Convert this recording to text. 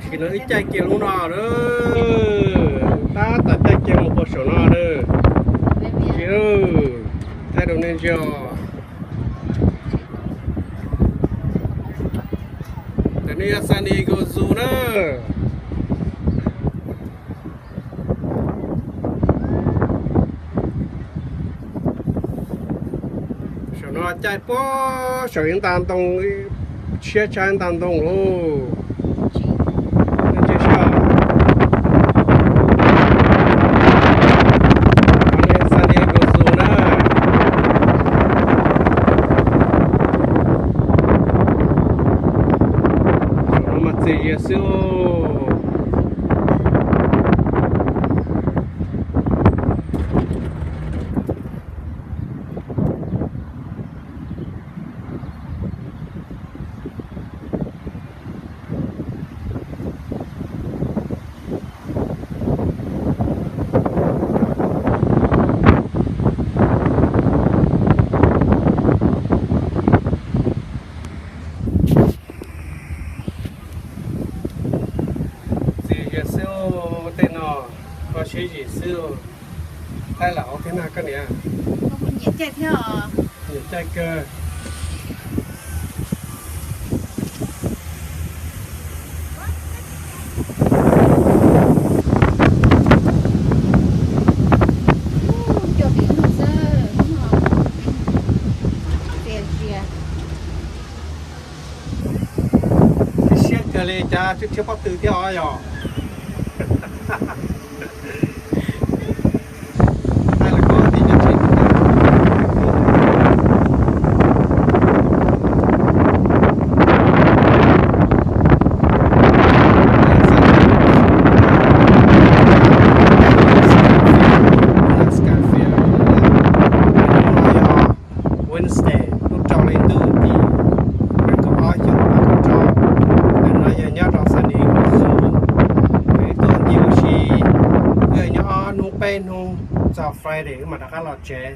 Ces no wb caij kiag lub no na, tab tom caij kiag mus puag saum no na. Thaij rau nej ntsia os. Ntawm no yog San Diego Zoo na. Saum no caij puag saum ib nta ntoo, tshiab tshaj ib nta ntoo lauj. Ntsia saib, San Diego Zoo na. Saum no mas txias zias xwb. Txias zias xwb, tej no kho siab zim xwb. Thaij lam hauv thiab na koj niam. Nyiam caij thiab os. Nyiam caij kawg. Coj pim hnub xwb, hnub no txias zias. Siab kawg li cas, tsw tshiab pob tw thiab os yog. Wednesday, lub rau hli ntuj tim nees nkaum ob xyoo ob phav kaum rau. Ntawm no yog nyob rau San Diego Zoo. Wb tuaj ncig ua si, wb nyob ob hnub peb hnub, txog Friday wb mam rov qab los tsev.